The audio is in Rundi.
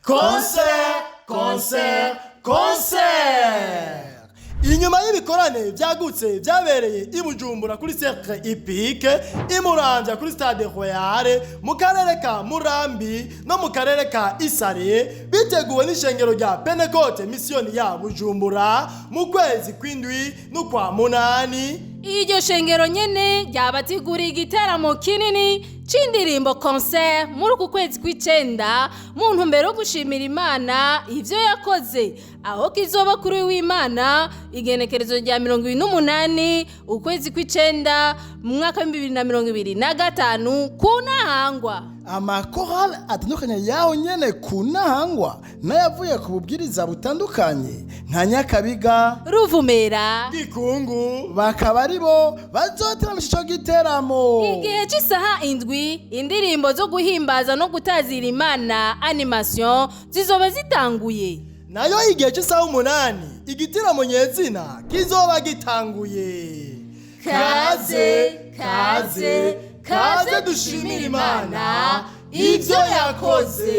Concert, concert, concert! Inyuma y'ibikorane byagutse byabereye i Bujumbura kuri Cercle Hippique, i Muramvya kuri Stade Royal, mu karere ka Murambi no mu karere ka Isare, biteguwe n'ishengero rya Pentecôte Misiyoni ya Bujumbura mu kwezi kw'indwi n'ukwa munani. Iryo shengero nyene ryabateguriye igiteramo kinini c'indirimbo, concert, muri uku kwezi kw'icenda mu ntumbero yo gushimira Imana ivyo yakoze, aho kizoba kuri w'Imana igenekerezo rya 28 ukwezi kw'icenda mu mwaka wa 2025 ku Ntahangwa. Amakorali atandukanye yaho nyene ku Ntahangwa n'ayavuye ku bubwiriza butandukanye nka Nyakabiga, Ruvumera, Gikungu, bakaba ari bo bazoteramisha ico giteramo. Igihe cy'isaha 7 indirimbo zo guhimbaza no gutazira Imana, animation, zizoba zitanguye. Nayo igihe cy'isaha 8 igitaramo nyezina kizoba gitanguye. Kaze, kaze, kaze dushimire Imana ibyo yakoze.